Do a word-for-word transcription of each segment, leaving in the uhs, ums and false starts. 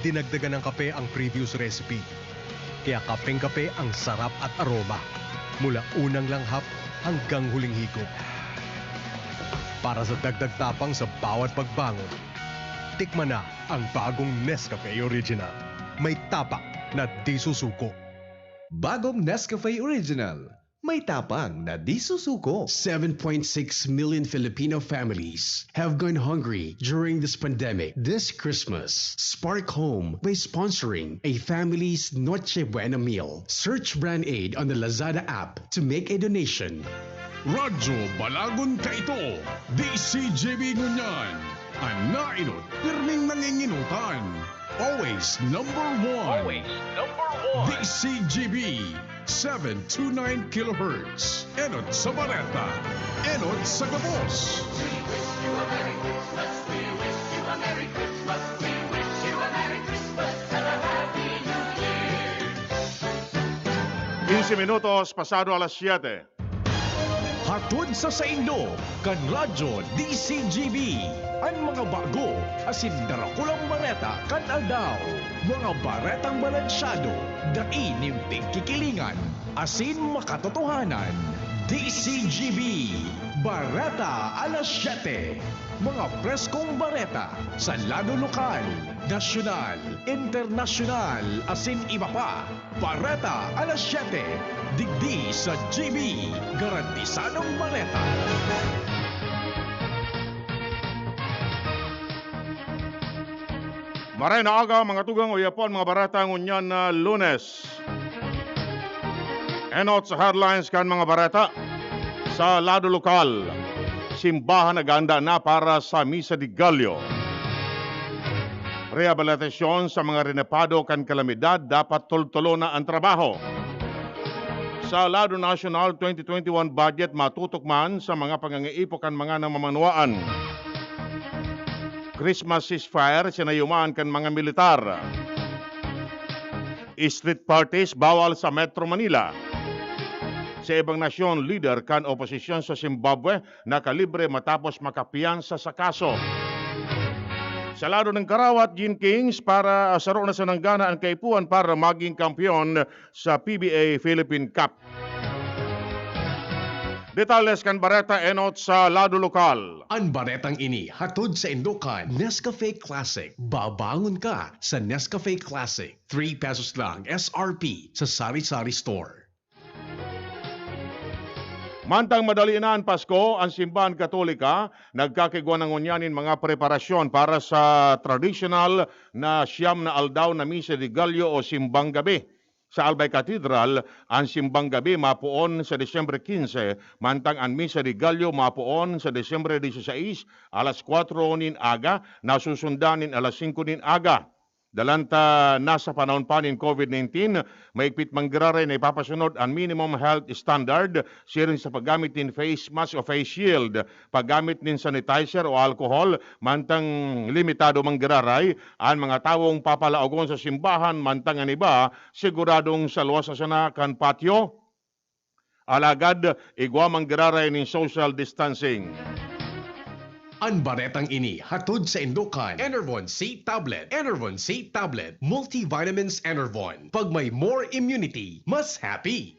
Dinagdagan ng kape ang previous recipe. Kaya kapeng-kape ang sarap at aroma, mula unang langhap hanggang huling higop. Para sa dagdag tapang sa bawat pagbangon, tikman na ang bagong Nescafe Original. May tapak na di susuko. Bagong Nescafe Original. May tapang na di susuko. Seven point six million Filipino families have gone hungry during this pandemic. This Christmas, spark home by sponsoring a family's Noche Buena meal. Search Brand Aid on the Lazada app to make a donation. Radyo Balagon kaito, D C G B ngunyan. An nainot, pirming nanginginotan. Always number one. Always number one. D C G B, seven two nine kilohertz. Enot sa bareta. Enot sa gabos. Quince minutos pasado alas siyete. Hatod sa saindo, kan Radyo D C G B, an mga bago asin darakulang bareta kan aldaw. Mga baretang balansyado, dai nin pigkikilingan, asin makatotohanan. D C G B, Bareta alas siyete. Mga preskong bareta sa lado lokal, nasyonal, internasyonal, asin iba pa. Bareta alas siyete, digdi sa G B, garantisadong bareta. Maray na aga, mga tugang, o yapon, mga bareta ngunyan na Lunes. Enot sa headlines kan mga bareta. Sa lado lokal, simbahan nag-aanda na para sa Misa de Gallo. Rehabilitasyon sa mga renapado kan kalamidad, dapat tultulo na ang trabaho. Sa lado nasyonal, twenty twenty-one budget matutok man sa mga pangangaipo kan mga namamanwaan. Christmas ceasefire sinayuman kan mga militar. Street parties bawal sa Metro Manila. Sa ibang nasyon, lider kan oposisyon sa Zimbabwe nakalibre matapos makapiyansa sa kaso. Sa lado ng karawat, Gene Kings para saro na sa nanggana ang kaipuhan para maging kampeon sa P B A Philippine Cup. Detalles kan bareta enot sa lado lokal. An baretang ini hatod sa indokan Nescafe Classic. Babangon ka sa Nescafe Classic. Three pesos lang S R P sa sari-sari store. Mantang madali na an Pasko, an simbahan Katolika nagkakigwa na ngunyan nin mga preparasyon para sa tradisyonal na siyam na aldaw na Misa de Gallo o Simbang Gabi. Sa Albay Cathedral, an Simbang Gabi mapoon sa Disyembre quince, mantang an Misa de Gallo mapoon sa Disyembre dieciséis, alas kwatro nin aga, nasusundan nin alas singko nin aga. Dalan ta nasa panahon pa nin COVID nineteen, maigpit manggiraray na ipapasunod an minimum health standard siring sa paggamit nin face mask o face shield, paggamit nin sanitizer o alcohol, mantang limitado manggiraray an mga tawong papalaogon sa simbahan, mantang an iba siguradong sa luwas na sana kan patio. Alagad igwa manggiraray nin social distancing. An baretang ini hatod sa indokan Enervon C Tablet. Enervon C Tablet. Multivitamins Enervon. Pag may more immunity, mas happy.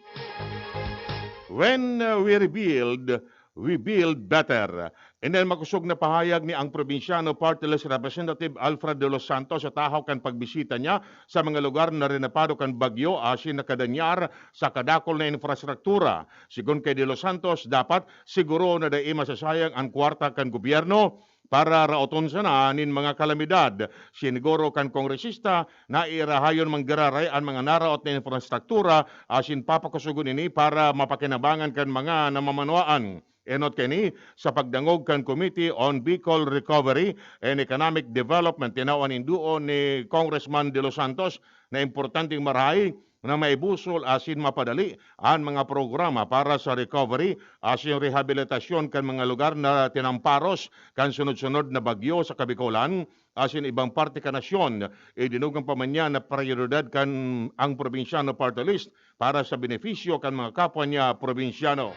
When uh, we rebuild, we build better. Ini an makosog na pahayag ni ang Probinsyano Party List Representative Alfred De Los Santos sa tahaw kan pagbisita niya sa mga lugar na renapado kan bagyo asin nakadanyar sa kadakul na infrastruktura. Sigon kay De Los Santos, dapat siguro na dai masasayang an kwarta kan gobyerno para raoton sana nin mga kalamidad. Siniguro kan kongresista na iirahayon manggiraray an mga naraot na infrastruktura asin papakosogon ini para mapakinabangan kan mga namamanwaan. Enot kaini, sa pagdangog kan Committee on Bicol Recovery and Economic Development, tinawan nin duon ni Congressman De Los Santos na importanteng marahay na maibusol asin mapadali an mga programa para sa recovery asin rehabilitasyon kan mga lugar na tinamparos kan sunod-sunod na bagyo sa Kabikolan asin ibang parte kan nasyon. Idinugang pa man niya na prioridad kan ang Probinsyano Party List para sa benepisyo kan mga kapwa niya Probinsyano.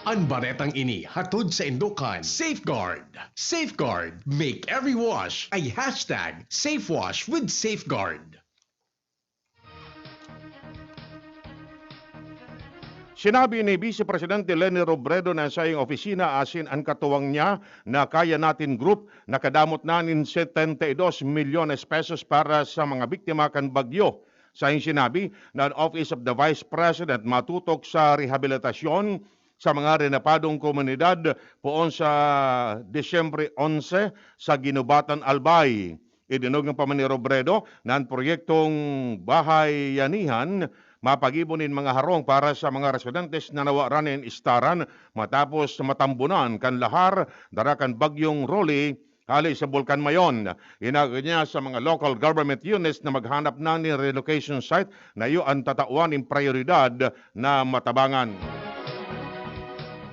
An baretang ini hatod saindo kan Safeguard. Safeguard, make every wash a hashtag safe wash with Safeguard. Sinabi ni Vice Presidente Leni Robredo na an saiyang opisina asin an katuwang niya na Kaya Natin Group nakadamot na nin setenta y dos milyones pesos para sa mga biktima kan bagyo. Saiyang sinabi na an Office of the Vice President matutok sa rehabilitasyon sa mga renapadong komunidad poon sa Disyembre onse sa Guinobatan, Albay. Idinugyan pa man ni Robredo na an proyektong Bahay Yanihan mapagibo nin mga harong para sa mga residentes na nawaran nin istaran matapos matambunan kan lahar dara kan Bagyong Rolly hale sa Bulkan Mayon. Inagad niya sa mga local government units na maghanap na nin relocation site na iyo an tatawan nin prayoridad na matabangan.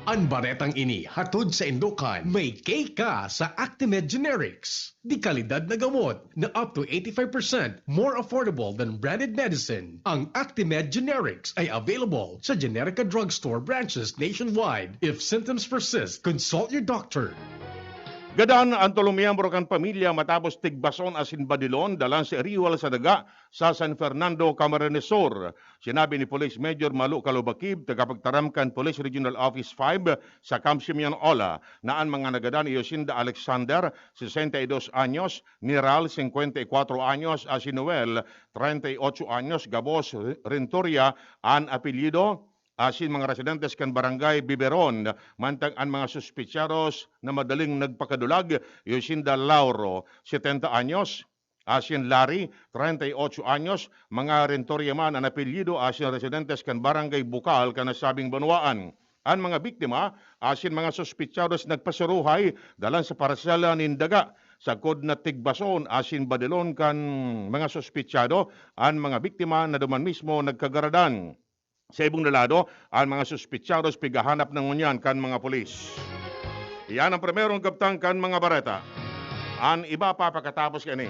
An baretang ini hatod saindo kan may K ka sa Actimed Generics. Dekalidad na gamot na up to eighty-five percent more affordable than branded medicine. Ang Actimed Generics ay available sa Generica Drugstore branches nationwide. If symptoms persist, consult your doctor. Gadan an tolong miyembro kan pamilya matapos tigbason asin badilon dalan sa iriwal sa daga sa San Fernando, Camarines Sur. Sinabi ni Police Major Malu Kalobakib, tagapagtaram kan Police Regional Office five sa Camp Simeon Ola, na an mga nagadan iyo sinda Alexander, sesenta y dos anyos, Niral, singkwenta y kwatro anyos, asin Noel, treinta y ocho anyos, gabos, Rentoria an apelyido, asin mga residentes kan Barangay Biberon, mantang an mga suspetsados na madaling nagpakadulag, iyo sinda Lauro, setenta anyos, asin Larry, treinta y ocho anyos, mga Rentoria man an apelyido, asin residentes kan Barangay Bukal kan nasabing banwaan. An mga biktima asin mga suspetsados nagpasuruhay dalan sa parsela nin daga. Sagkod na tigbason asin badilon kan mga suspetsado an mga biktima na duman mismo nagkagaradan. Sa ibong na lado, an mga suspetsados pigahanap na ngunyan kan mga pulis. Iyan ang primerong kabtang kan mga bareta. An iba pa pakatapos kaini.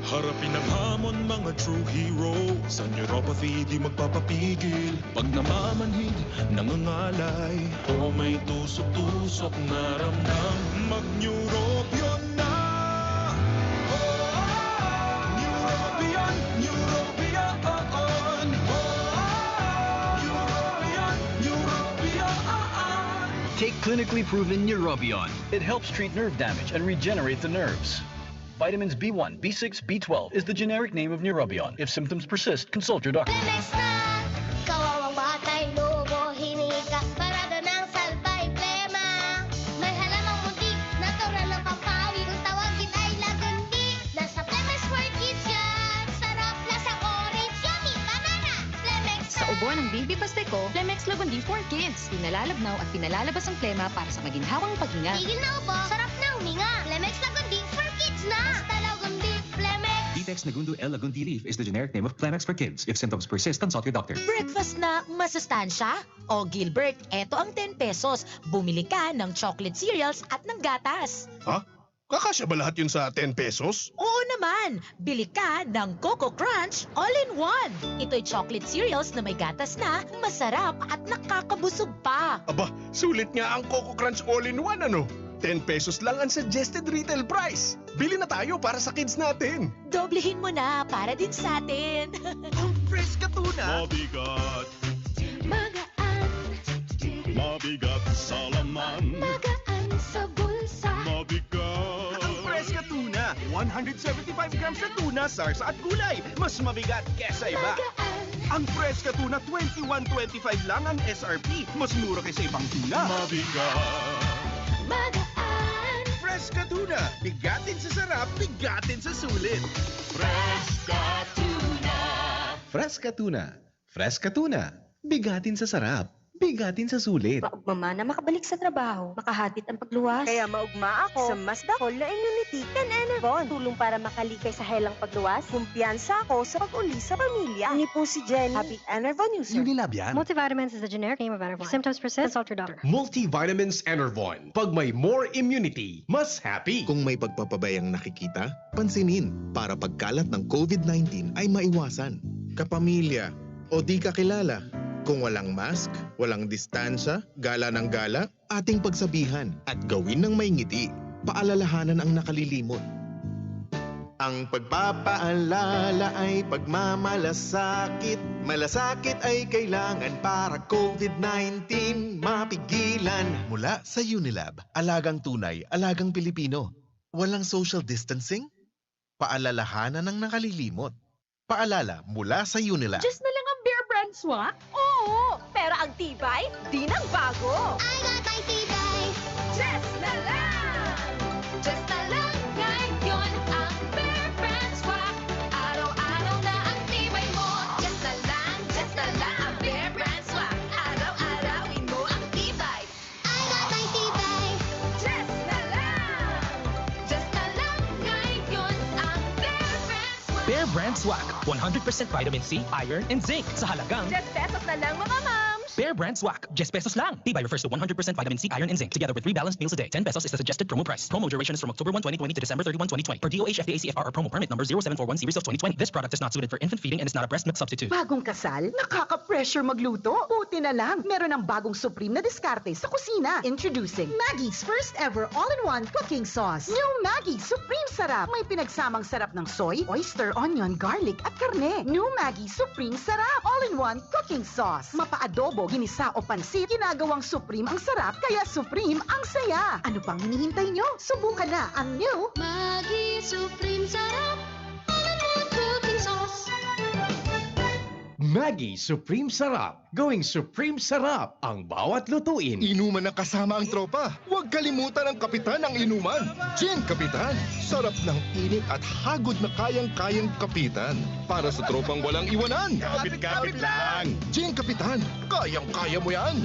Harapin ang hamon, mga true hero. Sa neuropathy, di magpapapigil. Pag namamanhid, nangangalay. O may tusok-tusok na ramdam. Mag-Neurobion na! Neurobion, Neurobion! Neurobion, Neurobion! Take clinically proven Neurobion. It helps treat nerve damage and regenerate the nerves. Vitamins B one, B six, B twelve is the generic name of Neurobion. If symptoms persist, consult your doctor. Clemax na! Kawawang batay, lobo, hiniga, parada ng salbay, plema. May halamang muntik, natural na pampawi. Kung tawagin ay lagundi, nasa Clemax for Kids yan. Sarap, lasang orange, yummy, banana. Clemax Sa na! Ubo ng Baby Pasteco, Clemax Lagundi for Kids. Pinalalabnaw at pinalalabas ang plema para sa maginhawang paghinga. Tigil na ubo, sarap na huminga. Clemax Lagundi for Kids na! Basta Lagundi, Clemax! Vitex Nagundo L Lagundi Leaf is the generic name of Clemax for Kids. If symptoms persist, consult your doctor. Breakfast na masustansya? O Gilbert, eto ang ten pesos. Bumili ka ng chocolate cereals at ng gatas. Ha? Kakasya ba lahat yun sa ten pesos? Oo naman! Bili ka ng Coco Crunch All-in-One. Ito'y chocolate cereals na may gatas na, masarap at nakakabusog pa. Aba, sulit nga ang Coco Crunch All-in-One, ano? Ten pesos lang ang suggested retail price. Bili na tayo para sa kids natin. Doblehin mo na para din sa atin. Ang fresh ka tuna. Mabigat. Magaan. Mabigat sa laman. Magaan sa bulsa. Mabigat. Ang fresh ka tuna. One hundred seventy-five grams na tuna, sarsa at gulay. Mas mabigat kesa iba. Magaan. Ang fresh ka tuna, twenty-one twenty-five lang ang S R P. Mas mura kaysa ibang tuna. Mabigat. Magaan. Fresh ka tuna. Bigatin sa sarap, bigatin sa sulit. Fresh ka tuna. Fresh ka tuna. Fresh ka tuna. Bigatin sa sarap. Bigatin sa sulit. Maugma man na makabalik sa trabaho, makahatid ang pagluwas. Kaya maugma ako sa mas dakol na immunity kan Enervon. Tulong para makalikay sa helang pagluwas, kumpiyansa ako sa pag-uli sa pamilya. Ini po si Jenny, happy Enervon user. Unilab yan. Multivitamins is the generic name of Enervon. If symptoms persist, consult your doctor. Multivitamins Enervon. Pag may more immunity, mas happy. Kung may pagpapabayang nakikita, pansinin para pagkalat ng COVID nineteen ay maiwasan. Kapamilya o di kakilala, Kung walang mask, walang distansya, gala ng gala, ating pagsabihan at gawin ng may ngiti. Paalalahanan ang nakalilimot. Ang pagpapaalala ay pagmamalasakit. Malasakit ay kailangan para covid nineteen mapigilan. Mula sa Unilab, alagang tunay, alagang Pilipino. Walang social distancing? Paalalahanan ng nakalilimot. Paalala mula sa Unilab. Just na lang ang Bear Brand Swak? Oo! Pero ang tibay, di nang bago. I got my tibay. Just na lang! Just na lang ngayon ang Bear Brand Swak. Araw-araw na ang tibay mo. Just na lang, just na lang ang Bear Brand Swak. Araw-arawin mo ang tibay. I got my tibay. Just na lang! Just na lang ngayon ang Bear Brand Swak. Bear Brand Swak, one hundred percent vitamin C, iron, and zinc sa halagang Just pesos na lang, mga mams! Bear Brand Swak, just pesos lang. Tibay refers to one hundred percent vitamin C, iron, and zinc, together with three balanced meals a day. Ten pesos is the suggested promo price. Promo duration is from October one, twenty twenty to December thirty-one, twenty twenty. Per D O H F D A C F R or promo permit number zero seven four one series of twenty twenty. This product is not suited for infant feeding and is not a breast milk substitute. Bagong kasal? Nakaka-pressure magluto? Buti na lang, meron ng bagong supreme na diskarte sa kusina. Introducing Maggie's first ever all-in-one cooking sauce. New Maggi Supreme Sarap. May pinagsamang sarap ng soy, oyster, onion, garlic, at karne. New Maggi Supreme Sarap. All-in-one cooking sauce. Mapa-adobo, ginisa o pansit, ginagawang supreme ang sarap, kaya supreme ang saya. Ano pang hinihintay nyo? Subukan na ang new Maggi Supreme Sarap. All-in-one cooking sauce. Maggi Supreme Sarap. Gawing Supreme Sarap ang bawat lutuin. Inuman na kasama ang tropa. Huwag kalimutan ang kapitan ng inuman. Gin Kapitan. Sarap ng init at hagod na kayang-kayang kapitan. Para sa tropang walang iwanan. Kapit-kapit lang. Gin Kapitan. Kayang-kaya mo yan.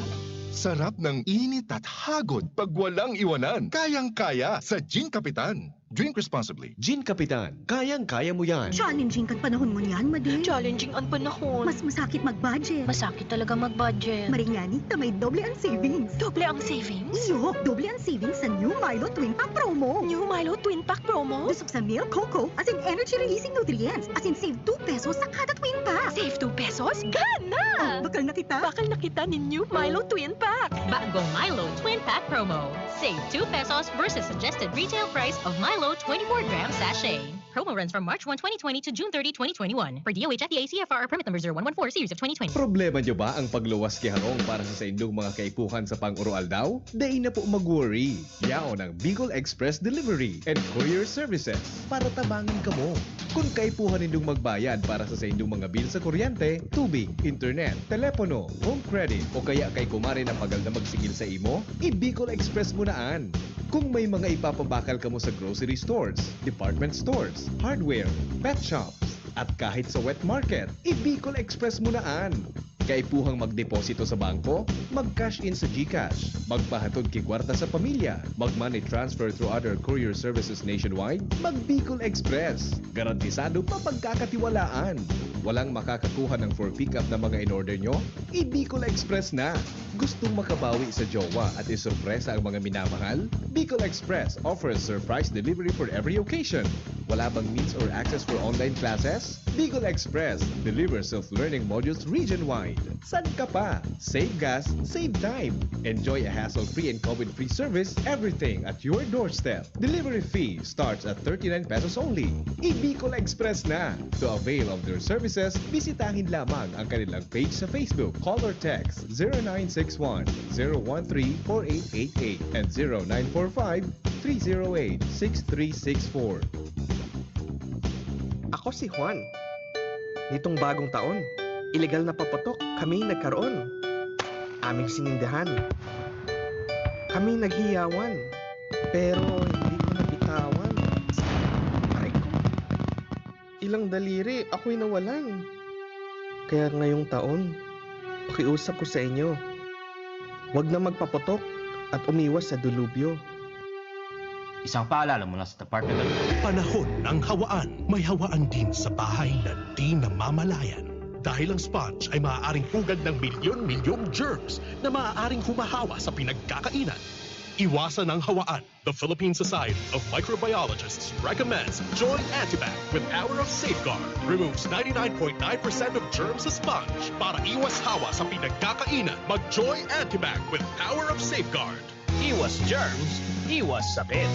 Sarap ng init at hagod pag walang iwanan. Kayang-kaya sa Gin Kapitan. Drink responsibly. Gin Kapitan, kayang-kaya mo yan. Challenging kan panahon ngunyan, Madi. Challenging ang panahon. Mas masakit mag-budget. Masakit talaga mag-budget. Mariani, ta may doble ang savings. Doble ang savings? Iyo, doble ang savings sa New Milo Twin Pack Promo. New Milo Twin Pack Promo? Busog sa milk, cocoa, as in energy-releasing nutrients, as in save two pesos sa kada twin pack. Save two pesos? Gana! Oh, bakal na kita. Bakal na kita nin New Milo Twin Pack. Bagong Milo Twin Pack Promo. Save two pesos versus suggested retail price of Milo twenty-four gram sachet. Promo runs from March one, twenty twenty to June thirty, twenty twenty-one. Per D O H F D A C F R or permit number zero one one four series of twenty twenty. Problema nyo ba ang pagluwas ki harong para sa saindong mga kaipuhan sa pang-oroaldaw? Dai na po mag-worry. Yaon ang Bicol Express Delivery and Courier Services para tabangan kamo. Kun kaipuhan nindong magbayad para sa saindong mga bill sa kuryente, tubig, internet, telepono, home credit, o kaya kay kumare na pagal na magsigil sa imo, i-Bicol Express mo na an. Kung may mga ipapabakal kamo sa grocery stores, department stores, hardware, pet shops, at kahit sa wet market, i-Bicol Express mo na an. Kaipuhang magdeposito sa bangko, mag-cash in sa GCash, magpahatod ki kwarta sa pamilya, mag-money transfer through other courier services nationwide, mag-Bicol Express. Garantisado mapagkakatiwalaan. Walang makakakuha ng for pickup na mga in-order nyo? I-Bicol Express na! Gustong makabawi sa jowa at isorpresa ang mga minamahal? Bicol Express offers surprise delivery for every occasion. Wala bang means or access for online classes? Bicol Express delivers self-learning modules region-wide. San ka pa? Save gas, save time. Enjoy a hassle-free and COVID-free service, everything at your doorstep. Delivery fee starts at thirty-nine pesos only. I-Bicol Express na! To avail of their services, bisitahin lamang ang kanilang page sa Facebook. Call or text zero nine six one, zero one three, four eight eight eight and zero nine four five, three zero eight, six three six four. Ako si Juan. Nitong bagong taon, ilegal na paputok kami nagkaroon. Aming sinindihan. Kami naghiyawan. Pero hindi ko nabitawan. Aray ko. Ilang daliri ako'y nawalan. Kaya ngayong taon, pakiusap ko sa inyo, wag na magpaputok at umiwas sa dilubyo. Isang paalala mula sa Department of Panahon ng hawaan. May hawaan din sa bahay na di namamalayan. Dahil ang sponge ay maaaring pugad ng milyon-milyong germs na maaaring humahawa sa pinagkakainan. Iwasan ang hawaan. The Philippine Society of Microbiologists recommends Joy Antibac with power of safeguard. Removes ninety-nine point nine percent of germs sa sponge. Para iwas hawa sa pinagkakainan, mag-Joy Antibac with power of safeguard. Iwas germs, iwas sakit.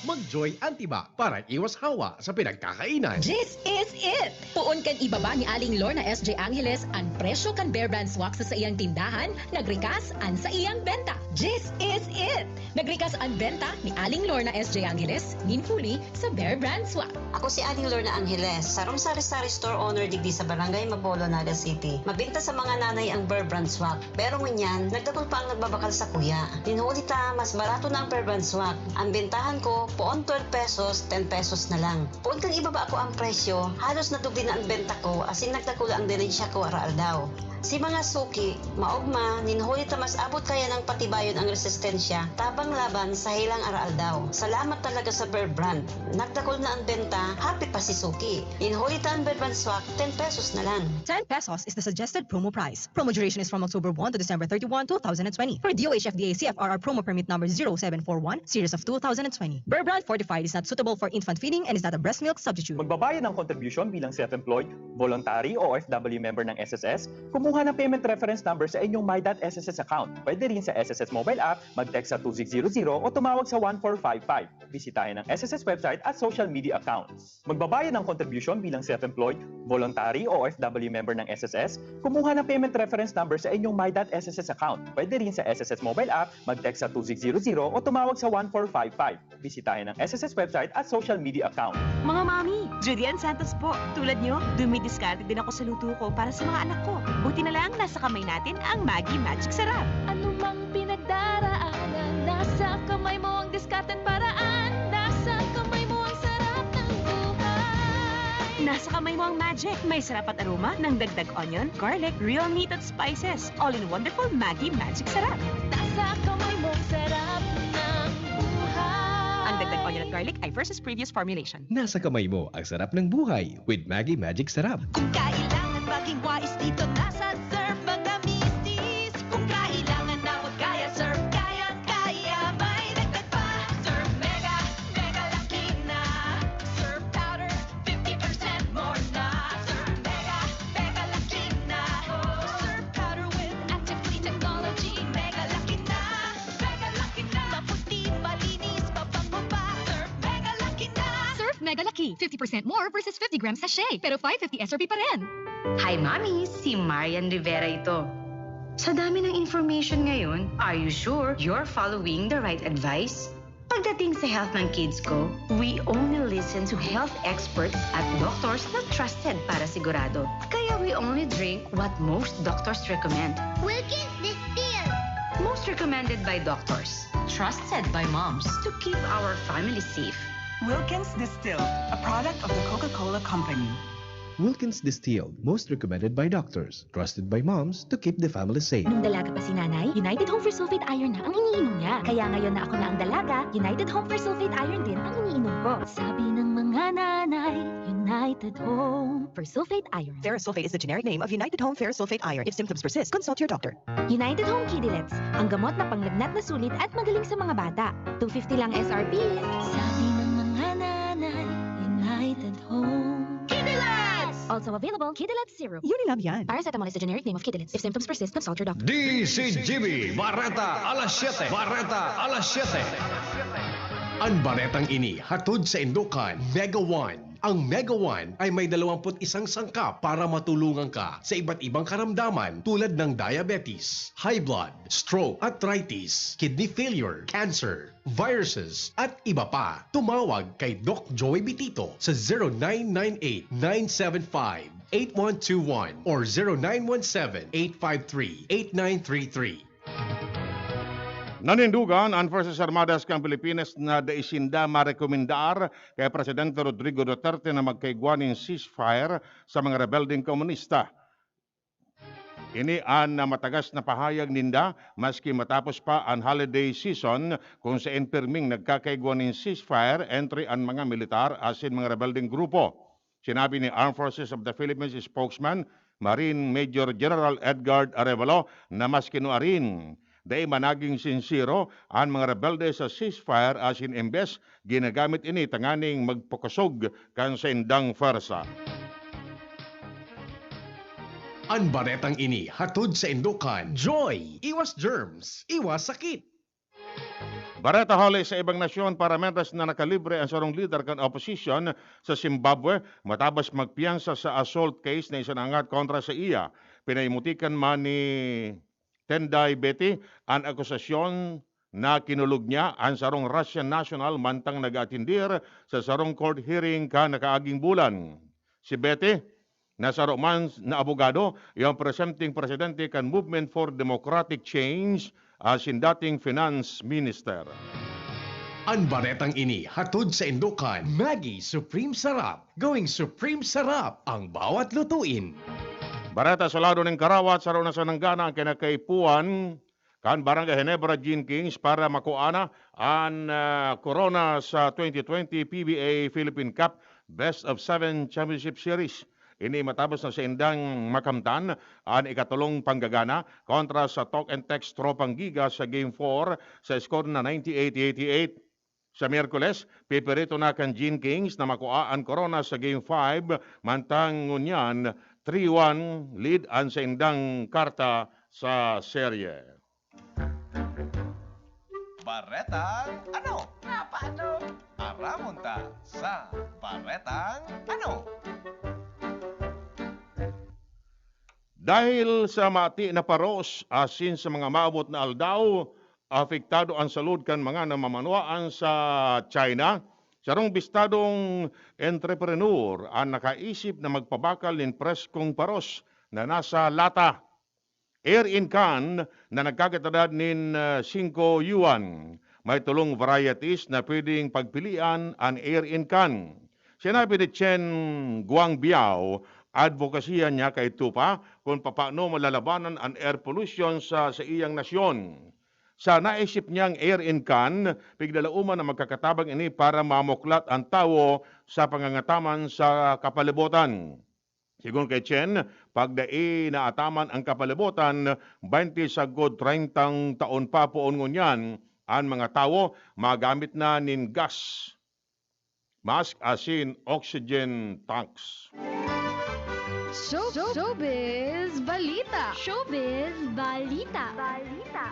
Mag-Joy Antibac para iwas hawa sa pinagkakainan. This is it! Poon kan ibaba ni Aling Lorna S J Angeles an presyo kan Bear Brand Swak sa saiyang tindahan, nagrikas an saiyang benta. This is it! Nagrikas an benta ni Aling Lorna S J Angeles nin huli sa Bear Brand Swak. Ako si Aling Lorna Angeles, sarong sari-sari store owner digdi sa Barangay Mabolo, Naga City. Mabenta sa mga nanay ang Bear Brand Swak, pero ngunyan, nagdakul pa ang nagbabakal sa kuya. Nin huli ta, mas barato na ang Bear Brand Swak. Ang bentahan ko, poon twelve pesos, ten pesos na lang. Poon kan ibaba ko ang presyo, halos nadubli na ang benta ko, asin nagdakul ang diligensya ko araaldaw. Si mga suki, maogma, nin huli ta mas abot kaya nang patibayon ang resistensya, tabang laban sa helang araaldaw. Salamat talaga sa Bear Brand. Nagdakul na ang benta, happy pa si suki. Nin huli ta ang Bear Brand Swak, ten pesos na lang. Ten pesos is the suggested promo price. Promo duration is from October one to December thirty-one, two thousand and twenty. For D O H F D A C F R R promo permit number zero seven four one, series of two thousand and twenty. Bear Brand Fortified is not suitable for infant feeding and is not a breast milk substitute. Magbabayad ng kontribusyon bilang self-employed, voluntary o O F W member ng S S S, kumuha ng payment reference number sa inyong My dot S S S account. Pwede rin sa S S S mobile app, mag-text sa two six zero zero o tumawag sa one four five five. Bisitahin ang S S S website at social media accounts. Magbabayad ng kontribusyon bilang self-employed, voluntary o O F W member ng S S S, kumuha ng payment reference number sa inyong My dot S S S account. Pwede rin sa S S S mobile app, mag-text sa two six zero zero o tumawag sa one four five five. Bisitahin ang S S S website at social media account. Mga mami, Judy Ann Santos po. Tulad nyo, dumidiskarte din ako sa luto ko para sa mga anak ko. Buti na lang, nasa kamay natin ang Maggi Magic Sarap. Anumang pinagdaraanan, nasa kamay mo ang diskarte at paraan. Nasa kamay mo ang sarap ng buhay. Nasa kamay mo ang magic. May sarap at aroma ng dagdag onion, garlic, real meat at spices. All in wonderful Maggi Magic Sarap. Nasa kamay mo ang sarap ng buhay. Ang dagdag onion at garlic ay versus previous formulation. Nasa kamay mo ang sarap ng buhay with Maggi Magic Sarap. Kung kailangan maging wais dito, nasa Surf Magamisis. Kung kailangan na huwag kaya, Surf kaya, kaya. May dagdag pa. Surf Mega, Mega Laki na. Surf Powder, fifty percent more na. Surf Mega, Mega Laki na. Surf Powder with active clean technology. Mega Laki na, Mega Laki na. Maputi, malinis, mabango pa. Surf Mega Laki na. Surf Mega Laki, fifty percent more versus fifty gram sachet, pero five fifty S R P pa rin. Hi, Mommy! Si Marian Rivera ito. Sa dami ng information ngayon, are you sure you're following the right advice? Pagdating sa health ng kids ko, we only listen to health experts at doctors na trusted para sigurado. Kaya we only drink what most doctors recommend. Wilkins Distilled. Most recommended by doctors. Trusted by moms. To keep our family safe. Wilkins Distilled, a product of the Coca-Cola Company. Wilkins Distilled, most recommended by doctors, trusted by moms to keep the family safe. Nung dalaga pa si nanay, United Home Fersulfate Iron na ang iniinom niya. Kaya ngayon na ako na ang dalaga, United Home Fersulfate Iron din ang iniinom ko. Sabi ng mga nanay, United Home Fersulfate Iron. Ferrosulfate is the generic name of United Home Ferrosulfate Iron. If symptoms persist, consult your doctor. United Home Kidilets, ang gamot na panglagnat na sulit at magaling sa mga bata. Two fifty lang S R P. Sabi ng mga nanay, United Home. Kidilets! Also available, Kidilets Syrup. Unilab yan. Paracetamol is the generic name of Kidilets. If symptoms persist, consult your doctor. D C G B, Bareta alas siyete. Bareta alas siyete. Ang baretang ini hatod sa indukan Mega One. Ang Mega One ay may dalawampu't isang sangkap para matulungan ka sa iba't ibang karamdaman tulad ng diabetes, high blood, stroke, arthritis, kidney failure, cancer, viruses, at iba pa. Tumawag kay Doc Joey Bitito sa zero nine nine eight, nine seven five, eight one two one or zero nine one seven, eight five three, eight nine three three. Nanindugan an Forces Armadas kan Pilipinas na dai sinda marekomendar kay Presidente Rodrigo Duterte na magkaigwa nin ceasefire sa mga rebeldeng komunista. Ini an matagas na pahayag ninda maski matapos pa an holiday season, kung saen pirming nagkakaigwa nin ceasefire entre an mga militar asin mga rebeldeng grupo. Sinabi ni Armed Forces of the Philippines spokesman Marine Major General Edgard Arevalo na maski nuarin, Dai man naging sinsero an mga rebelde sa ceasefire asin imbes ginagamit ini tanganing magpakosog kan saindang pwersa. An baretang ini hatod saindo kan Joy! Iwas germs, iwas sakit! Bareta huli sa ibang nasyon, paramedis na nakalibre an sarong lider kan oposisyon sa Zimbabwe matapos magpiyansa sa assault case na isinangat kontra sa iya. Pinaimutikan man ni Tendai Biti an akusasyon na kinulog niya an sarong Russian national mantang nag-aatendir sa sarong court hearing kan nakaaging bulan. Si Biti, na saro man na abogado, iyo an presenteng presidente kan Movement for Democratic Change, asin dating finance minister. An baretang ini hatod saindo kan Maggi Supreme Sarap. Going Supreme Sarap ang bawat lutuin. Bareta sa lado nin Karawat, saro na sa nanggana an kinakaipuhan kan Barangay Ginebra, Gene Kings, para makua na an, ah, korona sa twenty twenty P B A Philippine Cup Best of Seven Championship Series. Ini matapos na saindang makamtan an ikatolong panggagana kontra sa Talk and Text Tropang Giga sa Game four sa score na ninety-eight eighty-eight. Sa Miyerkules, pipirito na kan Gene Kings na makua an korona sa Game five, mantang ngunyan three one lead an saindang karta sa serye. Baretang ano? Nga paano? Aramon ta sa Baretang ano? Dahil sa mati na paros asin sa mga maabot na aldaw, apektado an salud kan mga namamanwaan sa China. Sarong bistadong entrepreneur an nakaisip na magpabakal nin preskong paros na nasa lata. Air in can na nagkakatadad nin, ah, singko yuan. May tolong varieties na pwedeng pagpilian an air in can. Sinabi ni Chen Guangbiao, adbokasiya niya kaidto pa kun papaano malalabanan an air pollution sa saiyang nasyon. Sa naisip niyang air in can, piglalauman na magkakatabang ini para mamuklat an tawo sa pangangataman sa kapalibotan. Sigon kay Chen, pag dai naataman an kapalibotan, baynte sagkod treyntang taon pa poon ngunyan, an mga tawo magamit na nin gas mask asin oxygen tanks. Show, showbiz balita. Showbiz balita. Balita.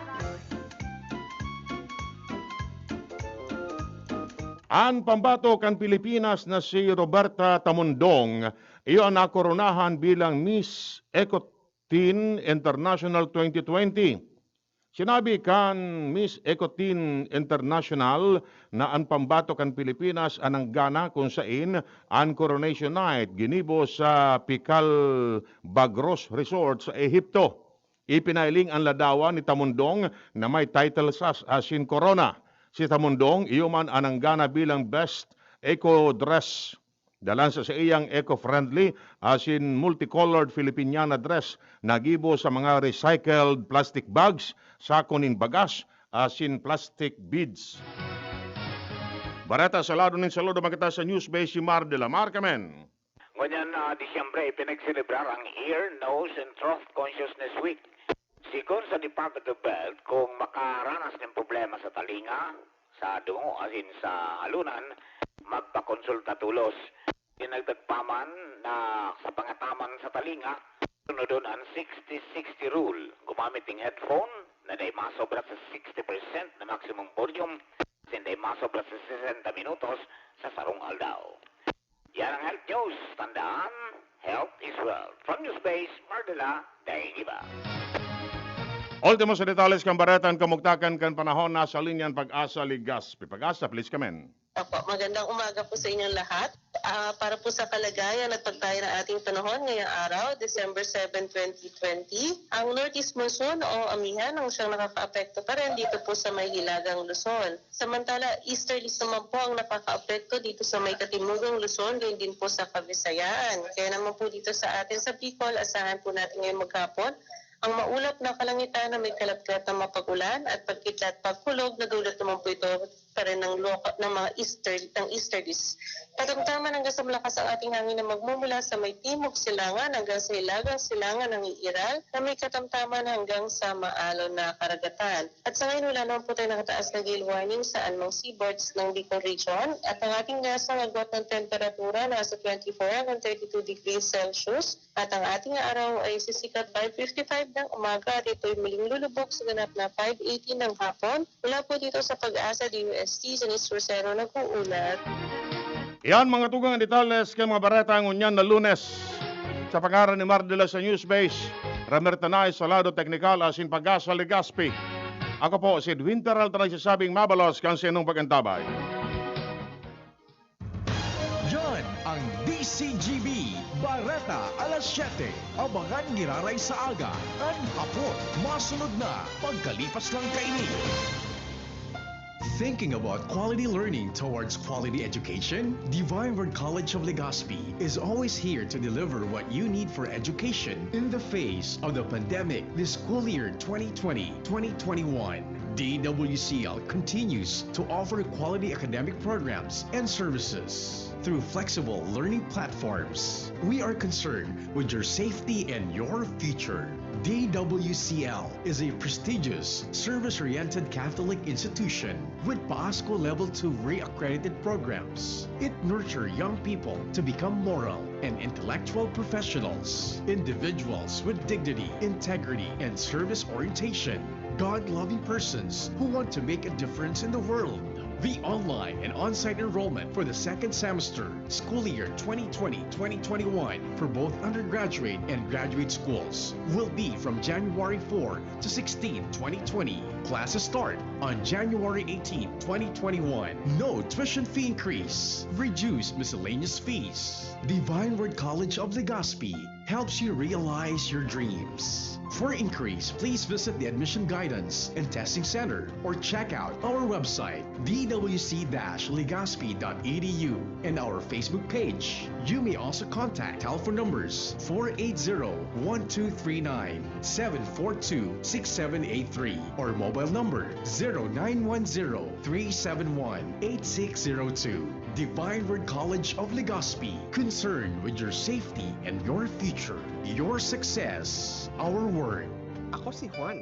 An pambato kan Pilipinas na si Roberta Tamundong, iyo an nakoronahan bilang Miss Eco Teen International twenty twenty. Sinabi kan Miss Eco Teen International na an pambato kan Pilipinas an nanggana kun sain an Coronation Night ginibo sa Pikal Bagros Resort sa Ehipto. Ipinahiling an ladawan ni Tamundong na may title sas asin korona. Si Tamundong, iyo man an nanggana bilang Best Eco Dress. Dalan sa saiyang eco-friendly asin multicolored Filipiniana dress na gibo sa mga recycled plastic bags, sako nin bagas, asin plastic beads. Bareta sa lado nin saludo, makita sa Newsbase si Mar de la Mar, kamen. Ngunyan na Disyembre, ipinagselebrar ang Ear, Nose, and Throat Consciousness Week. Sigon sa Department of Health, kung makaranas nin problema sa talinga, sa dungo asin sa halonan, magpakonsulta tolos. Dinagdag pa man na sa pangataman sa talinga, sunodon an sixty sixty rule. Gumamit nin headphone na dai masobra sa sixty percent na maximum volume, asin dai masobra sa sesenta minutos sa sarong aldaw. Yan ang health news. Tandaan, health is wealth. From Newsbase, Mardela, Dainiba. Ultimo sa detalles kan bareta, an kamugtakan kan panahon, nasa linya an Pag-asa Legazpi. Pag-asa, please come in. Opo, magandang umaga po sa inyong lahat. Ah, para po sa kalagayan at pagtayo ng ating panahon ngayong araw, December seven, twenty twenty, ang northeast monsoon o amihan ang siyang nakakaapekto pa rin dito po sa may hilagang Luzon. Samantala, easterlies naman po ang nakakaapekto dito sa may katimugang Luzon, gayon din po sa Kabisayaan. Kaya naman po dito sa atin sa Bicol, asahan po natin ngayong maghapon ang maulap na kalangitan na may kalapkap na mapag-ulan at pagkidlat pagkulog na dulot naman po ito pa rin ng loka-, ng mga easter-, ng easterlies. Katamtaman hanggang sa malakas ang ating hangin na magmumula sa may timog silangan hanggang sa hilagang silangan ng iiral na may katamtaman hanggang sa maalon na karagatan. At sa ngayon, wala naman po tayong nakataas na gale warning sa anumang seaboards ng Bicol Region. At ang ating nasang agwat ng temperatura nasa twenty-four hanggang thirty-two degrees Celsius. At ang ating araw ay sisikat five fifty-five ng umaga at ito'y muling lulubog sa ganap na five eighteen ng hapon. Mula po dito sa Pag-asa D U S T, Janice Rosero nag-uulat. Yan, mga tugang, ang detalles kan mga bareta ngunyan na Lunes. Sa pangaran ni Mar de la sa News Base, Ramer Tanay sa lado teknikal asin Pag-asa Legazpi. Ako po si Edwin Peralta nagsasabing mabalos kan sa inyong pag-antabay. Yan ang D C G B, Bareta alas siyete. Abangan giraray sa aga, kan hapon, masunod na pagkalipas lang kaini. Thinking about quality learning towards quality education? Divine Word College of Legazpi is always here to deliver what you need for education in the face of the pandemic this school year twenty twenty, twenty twenty-one. D W C L continues to offer quality academic programs and services through flexible learning platforms. We are concerned with your safety and your future. D W C L is a prestigious, service-oriented Catholic institution with PASCO Level two reaccredited programs. It nurtures young people to become moral and intellectual professionals, individuals with dignity, integrity, and service orientation, God-loving persons who want to make a difference in the world. The online and on-site enrollment for the second semester, school year twenty twenty, twenty twenty-one, for both undergraduate and graduate schools will be from January four to sixteen, twenty twenty. Classes start on January eighteen, twenty twenty-one. No tuition fee increase. Reduced miscellaneous fees. Divine Word College of Legazpi helps you realize your dreams. For inquiries, please visit the Admission Guidance and Testing Center or check out our website, d w c dash legazpi dot e d u, and our Facebook page. You may also contact telephone numbers four eight zero, one two three nine, seven four two, six seven eight three or mobile number zero nine one zero, three seven one, eight six zero two. Divine Word College of Legazpi, concerned with your safety and your future. Your success, our word. Ako si Juan.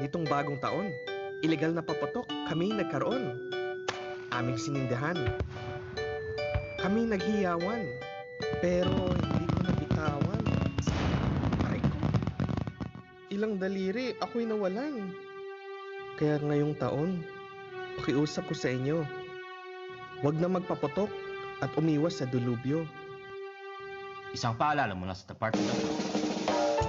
Nitong bagong taon, ilegal na paputok kami nagkaroon. Aming sinindihan. Kami naghiyawan. Pero hindi ko nabitawan. Aray ko. Ilang daliri ako'y nawalan. Kaya ngayong taon, pakiusap ko sa inyo, wag na magpaputok at umiwas sa delubyo. Isang paalala mula sa Department of Health.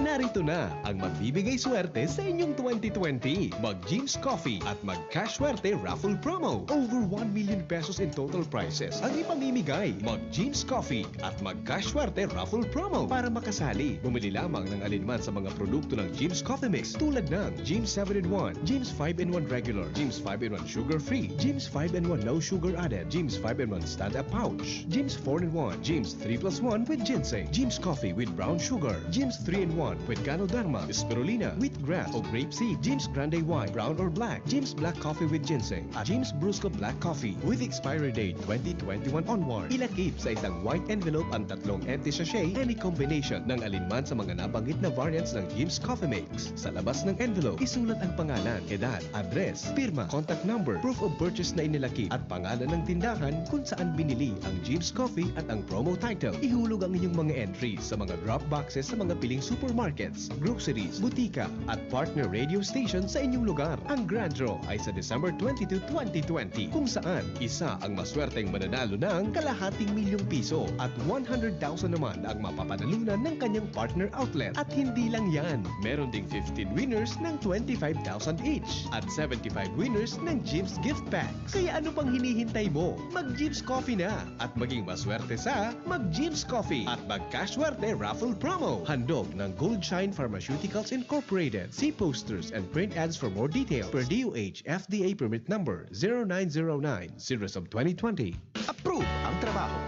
Narito na ang magbibigay swerte sa inyong twenty twenty. Mag Jim's Coffee at mag Cash Swerte Raffle Promo. Over one million pesos in total prizes ang ipamimigay. Mag Jim's Coffee at mag Cash Swerte Raffle Promo. Para makasali, bumili lamang ng alinman sa mga produkto ng Jim's Coffee Mix tulad ng Jim's seven in one, Jim's five in one Regular, Jim's five in one Sugar Free, Jim's five in one No Sugar Added, Jim's five in one Stand Up Pouch, Jim's four in one, Jim's three plus one with Ginseng, Jim's Coffee with Brown Sugar, Jim's three in one with Ganoderma, Spirulina, Wheatgrass o Grape Seed, Jim's Grande White, Brown or Black, Jim's Black Coffee with Ginseng, at Jim's Brusco Black Coffee with expiry date twenty twenty-one onward. Ilakip sa isang white envelope ang tatlong empty sachet, any combination ng alinman sa mga nabanggit na variants ng Jim's Coffee Mix. Sa labas ng envelope, isulat ang pangalan, edad, address, pirma, contact number, proof of purchase na inilakip, at pangalan ng tindahan kung saan binili ang Jim's Coffee at ang promo title. Ihulog ang inyong mga entries sa mga drop boxes sa mga piling supermarkets, groceries, butika, at partner radio station sa inyong lugar. Ang grand draw ay sa December twenty-two, twenty twenty, kung saan isa ang maswerteng mananalo ng kalahating milyong piso at one hundred thousand naman ang mapapanalunan ng kanyang partner outlet. At hindi lang yan, meron ding fifteen winners ng twenty-five thousand each at seventy-five winners ng Jim's Gift Packs. Kaya ano pang hinihintay mo? Mag Jim's Coffee na at maging maswerte sa Mag Jim's Coffee at Mag Cash Swerte Raffle Promo. Handog ng Gold Shine Pharmaceuticals Incorporated. See posters and print ads for more details. Per D O H F D A permit number zero nine zero nine, series of twenty twenty. Approve ang trabaho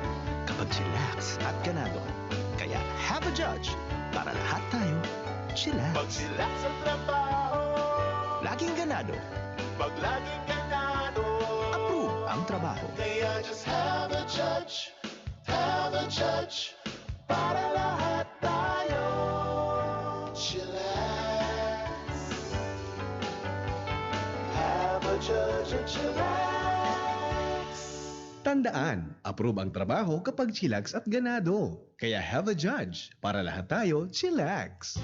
kapag chillax at ganado. Kaya have a judge para lahat tayo chillax. Pag chillax ang trabaho, laging ganado. Pag laging ganado, Ang trabaho. Kaya just have a judge, have a judge, para lahat tayo chillax. Have a judge and chillax. Tandaan, approve ang trabaho kapag chillax at ganado. Kaya have a judge, para lahat tayo chillax.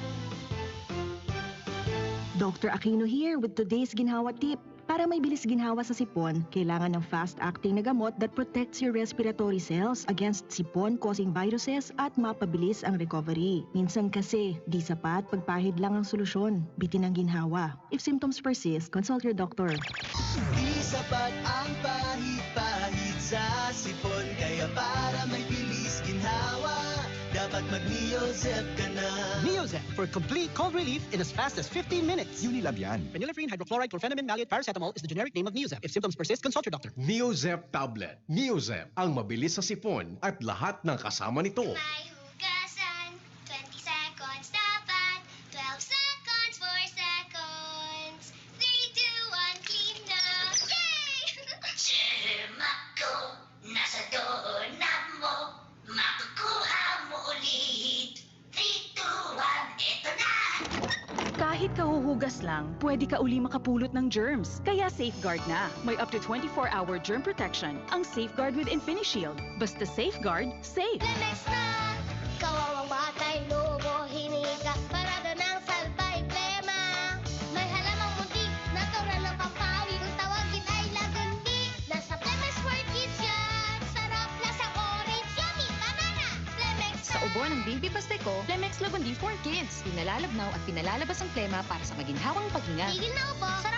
Doctor Aquino here with today's ginhawa tip. Para may bilis ginhawa sa sipon, kailangan ng fast-acting na gamot that protects your respiratory cells against sipon-causing viruses at mapabilis ang recovery. Minsan kasi, di sapat pagpahid lang ang solusyon. Bitin ang ginhawa. If symptoms persist, consult your doctor. Di sapat ang pahid-pahid sa sipon. Kaya para may bilis ginhawa, dapat mag-Neozep ka na. Neozep for complete cold relief in as fast as fifteen minutes. Unilab yan. Phenylephrine, hydrochloride, chlorphenamine, maleate, paracetamol is the generic name of Neozep. If symptoms persist, consult your doctor. Neozep tablet. Neozep, ang mabilis sa sipon at lahat ng kasama nito. May hugasan, twenty seconds dapat, twelve seconds, four seconds, three, two, one, clean na! Yay! Sir Mako, nasa doorknob mo, makukuha mo ulit. Three, two, one, eto na! Kahit kahuhugas lang, pwede ka uli makapulot ng germs. Kaya Safeguard na. May up to twenty-four hour germ protection ang Safeguard with InfiniShield. Basta Safeguard, safe. Lemex na! Kawawang batay, lobo, hininga, parada ng salbay, plema. May halamang muntik, natural ng pampawi. Kung tawagin ay lagundi, nasa Lemex World Kids yan. Sarap, lasang orange, yummy, banana. Lemex Sa ubo ng Baby Basteco, Lemex Lagundi for Kids. Pinalalabnaw at pinalalabas ang plema para sa maginhawang paghinga. Tigil na ubo, sarap